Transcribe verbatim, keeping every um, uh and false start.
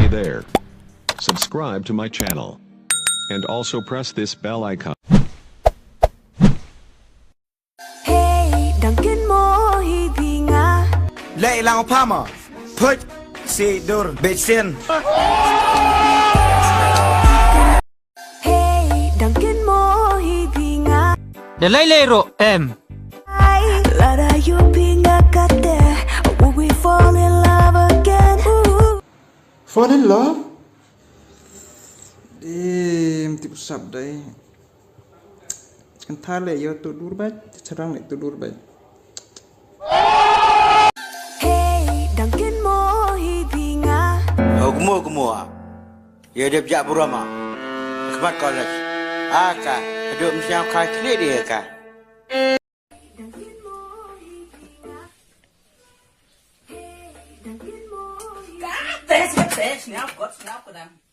there. Subscribe to my channel. And also press this bell icon. Hey, Duncan mo hi binga. Lei lang pama. Put si dur bitsin. Hey, Duncan mo hi binga. Da lei lei ro em. Ai, lada you binga kate. Will we fall in love again? Ooh. Fall in love? Em, tip sap dai. Kan thale yo tu dur bai, charang le tu dur bai. Hey, Duncan mo hi binga. Ogmo ogmo. Yo dep jak burama. Khmat college. Aka, aduh msiam ka kini dia ka. Test, test, now got, now got.